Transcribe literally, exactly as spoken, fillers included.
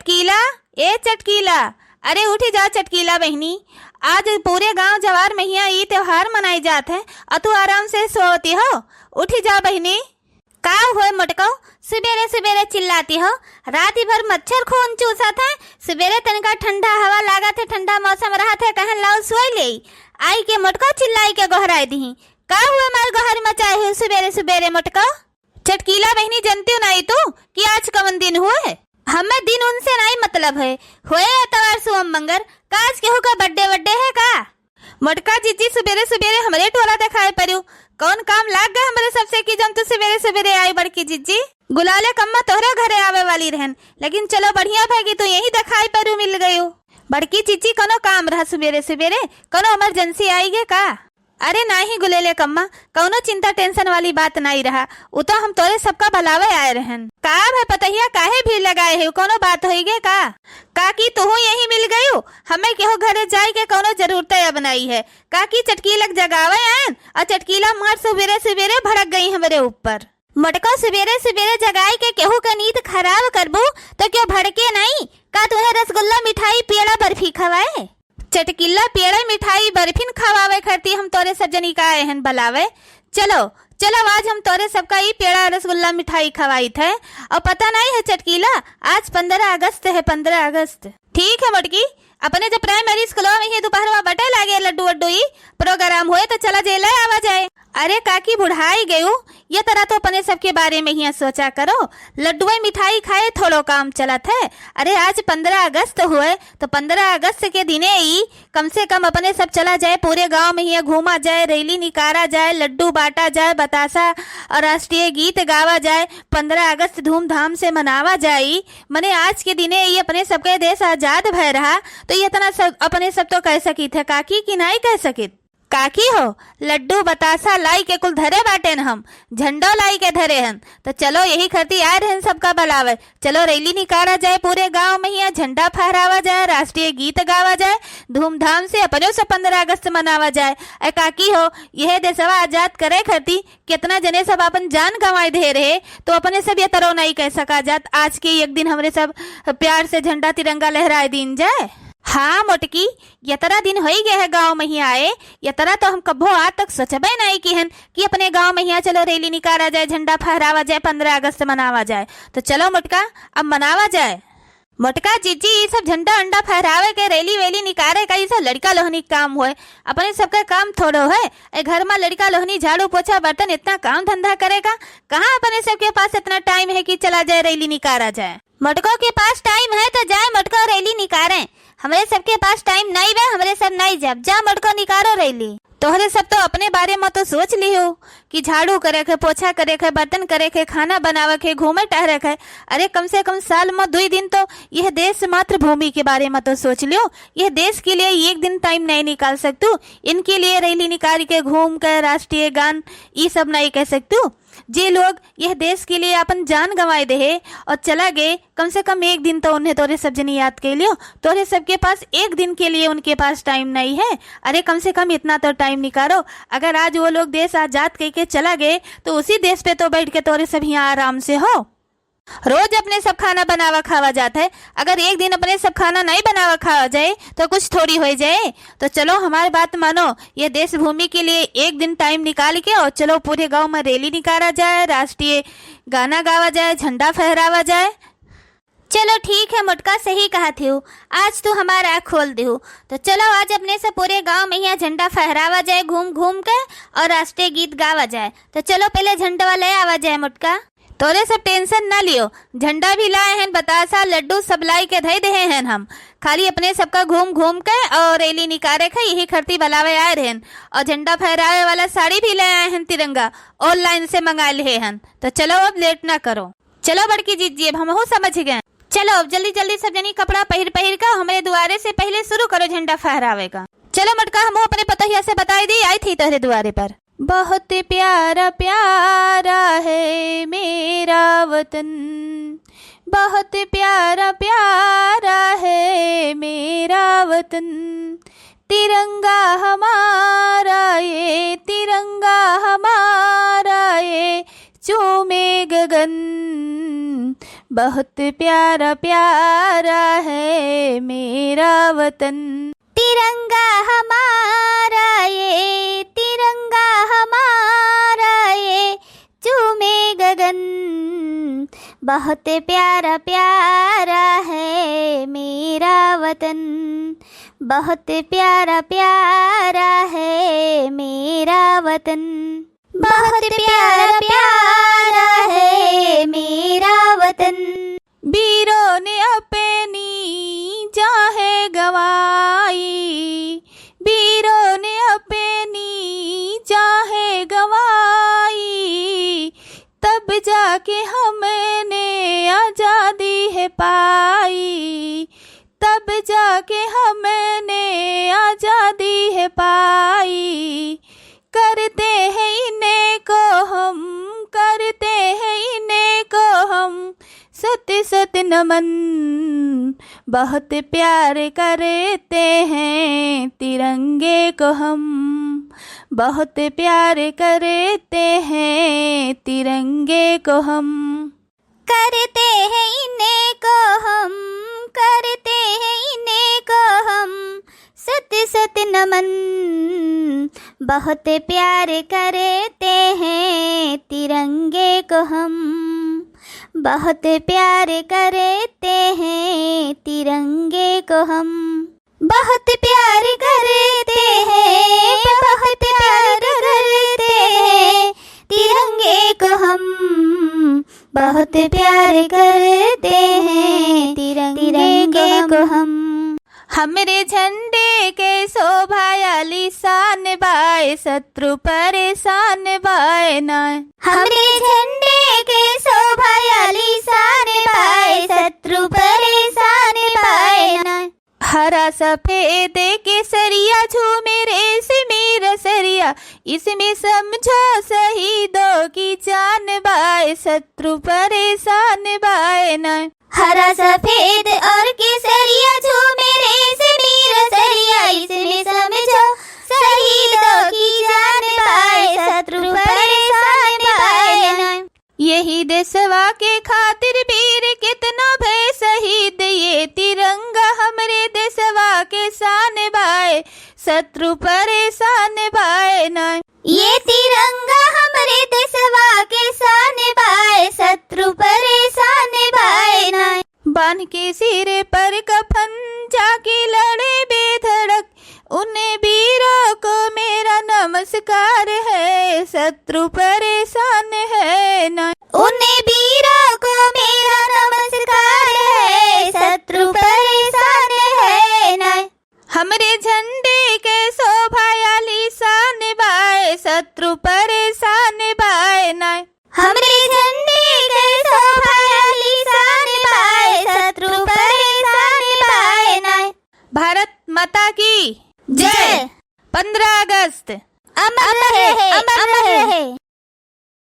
चटकीला, ए चटकीला, अरे उठी जा चटकीला बहिनी, आज पूरे गांव जवार महिया ई त्योहार मनाई जात है, अउ तू आराम से सोवती हो। उठी जा बहिनी। का होए मोटको, सुबेरे सुबेरे चिल्लाती हो? रात भर मच्छर खून चूसत है, सुबेरे तनिका ठंडा हवा लागत है, ठंडा मौसम रहत है, कहन लाओ सोई लेई। आई के मोटको चिल्लाई के गोहराई दिही। का हुए मार गोहर मचाए हो सुबेरे सुबेरे मोटको? चटकीला बहिनी, जनती हो नाई तू कि आज कवन दिन हुए? हमें दिन उनसे नाई मतलब है, होए एतवार सोम मंगर, का आज केहू का birthday वर्डे है का? मोटका जीजी, सुबेरे सुबेरे हमरे टोला देखाए परियो, कौन काम लाग गए हमरे सबसे कि जौन तू सुबेरे सुबेरे आई बड़की जीजी? गुलाले कम्मा तोहरे घरे आवे वाली रहन, लेकिन चलो बढ़िया भई कि तू यहीं देखाए परियो, मिल गयो। बड़की जीजी, कौनो काम रहा सुबेरे सुबेरे, कौनो emergency आई गए का? अरे नाही गुलेले कम्मा, कौनो चिंता tension वाली बात नाई रहा, उ तो हम तोरे सबका बलावे आए रहन। का भई पतहिया, काहे भीड़ लगाए है, कौनो बात होई गे का? काकी तुहू यहीं मिल गयू, हमें केहू घरे जाए के कौनो जरूरत अब नाई है। काकी चटकीला के जगावे आयन अउ चटकीला मार सुबेरे सुबेरे भड़क गई हमरे ऊपर। मोटको, सुबेरे सुबेरे जगाए के केहू के नींद खराब करबू तो केहू भड़के नाई? का तुहे रसगुल्ला, मिठाई, पेड़ा, बर्फी खवाए? चटकीला, पेड़ा, मिठाई, बर्फिन खवावे खरती हम तोरे सब जनी का आए हन बलावे। चलो, चलो, आज हम तोरे सबका ई पेड़ा, रसगुल्ला, मिठाई खवाइत है। अउ पता नाई है चटकीला, आज पन्द्रह अगस्त है, पन्द्रह अगस्त। ठीक है मोटकी, अपने जब primary स्कूलवा में ही दोपहरवा बटे लागे लड्डू वड्डू ई program होए तो चला जे ले आवा जाए। अरे काकी, बुढ़ाई गयू, ये तरह तो अपने सबके बारे में ही सोचा करो। लड्डुए मिठाई खाए थोड़ो काम चलत है। अरे आज पन्द्रह अगस्त हुए तो पन्द्रह अगस्त के दिने ई कम से कम अपने सब चला जाए, पूरे गांव में ही घूमा जाए, रैली निकारा जाए, लड्डू बांटा जाए, बतासा और राष्ट्रीय गीत गावा जाए, पन्द्रह अगस्त धूमधाम से मनावा जाए। मने आज के दिने ई अपने सबके देश आजाद भय रहा, तो ये इतना सब अपने सब तो कह सकित है काकी कि नाई कह सकित? काकी हो, लड्डू बतासा लाई के कुल धरे बाटेन हम, झंडो लाई के धरे हन। तो चलो यही खरती आए रहन सबका बलावे। चलो रैली निकारा जाए पूरे गांव में, हियां झंडा फहरावा जाए, राष्ट्रीय गीत गावा जाए, धूमधाम से अपने से पन्द्रह अगस्त मनावा जाए। ए काकी हो, यह देशवा आजाद करे खरती कितना जने सब अपन जान गंवाए दे रहे, तो अपने सब ये तरह नहीं कह सका जात। आज के एक दिन हमरे सब प्यार से झंडा तिरंगा लहराए दीन जाए। हाँ मोटकी, यतरा दिन होई गए है गांव में ही आए, यतरा तो हम कभो आज तक सोचबे नहीं की हन कि अपने गांव में हियां चलो रैली निकारा जाए, झंडा फहरावा जाए, पन्द्रह अगस्त मनावा जाए। तो चलो मोटका, अब मनावा जाए। मोटका जीजी, ई सब झंडा अंडा फहरावे के, रैली वैली निकारे का, ई सब लड़का लोहनी के काम होए। अपने सबके काम थोड़ो है। ए घर में लड़का लोहनी झाड़ू पोछा बर्तन इतना काम धंधा करेगा, कहाँ अपने सबके पास इतना time है कि चला जाए रैली निकारा जाए? मोटको के पास time है तो जाए मोटको रैली निकारे, हमरे सबके पास time नहीं बे, हमरे सब नहीं जाब। जा मोटको निकारो रैली। तोहरे सब तो अपने बारे में तो सोच लिहो कि झाड़ू करे के, पोछा करे के, बर्तन करे के, खाना बनावे के, घूमे टहरे के। अरे कम से कम साल में दुई दिन तो यह देश मातृभूमि के बारे में तो सोच लियो। यह देश के लिए एक दिन time नहीं निकाल सकतू, इनके लिए रैली निकाल के घूम के राष्ट्रीय गान ई सब नहीं कह सकतू। जे लोग यह देश के लिए अपन जान गंवाए देहे और चला गए, कम से कम एक दिन तो उन्हें तोरे सब जनी याद कर लियो। तोरे सबके पास एक दिन के लिए उनके पास time नहीं है। अरे कम से कम इतना तो time निकालो। अगर आज वो लोग देश आजाद कह के चला गए तो उसी देश पे तो बैठ के तोरे सब यहाँ आराम से हो। रोज अपने सब खाना बनावा खावा जात है, अगर एक दिन अपने सब खाना नहीं बनावा खावा जाए तो कुछ थोड़ी हो जाए। तो चलो हमारी बात मानो, ये देश भूमि के लिए एक दिन time निकाल के और चलो पूरे गांव में रैली निकाला जाए, राष्ट्रीय गाना गावा जाए, झंडा फहरावा जाए। चलो ठीक है मोटका, सही कहा थी, आज तू हमारा आँख खोल देहू। तो चलो आज अपने से पूरे गांव में यहाँ झंडा फहरावा जाए घूम घूम के और राष्ट्रीय गीत गावा जाए। तो चलो पहले झंडवा ले आवा जाए मोटका। तोरे सब tension ना लियो, झंडा भी लाए हैं, बतासा, लड्डू सब लाई के धई देहे हैं हम। खाली अपने सबका घूम घूम के और रैली निकारे के यही खरती बलावे आए रहन। और झंडा फहरावे वाला साड़ी भी ले आए हैं तिरंगा, online से मंगा लिए हैं। तो चलो अब late ना करो। चलो बड़की जीजी, अब हमहू समझ गए। चलो अब जल्दी जल्दी सब जनी कपड़ा पहिर पहिर के हमरे दुआरे से पहले शुरू करो झंडा फहरावे का। चलो मोटका, हमहू अपने पतोहिया से बताई दी, आई थी तोहरे दुआरे पर। बहुत प्यारा प्यारा है मेरा वतन, बहुत प्यारा प्यारा है मेरा वतन। तिरंगा हमारा ये, तिरंगा हमारा ये, चूमे गगन। बहुत प्यारा प्यारा है मेरा वतन। तिरंगा हमारा ये, तिरंगा हमारा ये, चूमे गगन। बहुत प्यारा प्यारा है मेरा वतन, बहुत प्यारा प्यारा है मेरा वतन। बहुत प्यारा प्यारा है मेरा वतन। वीरों ने अपनी जाहें गंवाई, वीरों ने अपनी जाहें गंवाई, तब जाके हमने आजादी है पाई, तब जाके हमने आजादी है पाई। करते हैं इन्हें को हम, करते हैं इन्हें को हम सत सत नमन। बहुत प्यार करते हैं तिरंगे को हम, बहुत प्यार करते हैं तिरंगे को हम। करते हैं इन्हें को हम, करते हैं इन्हें को हम सत सत नमन। बहुत प्यार करते हैं तिरंगे को हम, बहुत प्यार करते हैं तिरंगे को हम। बहुत प्यार करते हैं, बहुत प्यार करते हैं तिरंगे को हम, बहुत प्यार करते हैं तिरंगे को हम। हमरे झंडे के शोभा आलीशान बाय, शत्रु परेशान बाय ना। हमरे झंडे के शोभा आलीशान बाय, शत्रु परेशान बाय ना। हरा सफेद केसरिया झूमे रेशमी रसरिया, इसमें समझो शहीदों की जान बाय, शत्रु परेशान बाय ना। हरा सफेद और केसरिया झूमे रेशमी रसरिया, इसमें समझो शहीदों की जान बाय, शत्रु परेशान बाय ना। यही देशवा के खातिर वीर कितना भय शहीद, ये तिरंगा हमरे देशवा के शान बाय, शत्रु परेशान बाय ना। ये तिरंगा हमरे देशवा के शान बाय, शत्रु परेशान बाय ना। बांध के सिर पर कफन जाके लड़े बेधड़क, उन्हें वीरों को मेरा नमस्कार है, शत्रु परेशान है ना। उन्हें वीरों को मेरा नमस्कार है, शत्रु परेशान है ना। हमरे झंडे के शोभा आलीशान बाय, शत्रु परेशान बाय ना। हमरे झंडे के शोभा आलीशान बाय, शत्रु परेशान बाय ना। भारत माता की जय। जय। पन्द्रह अगस्त अमर रहे, अमर रहे।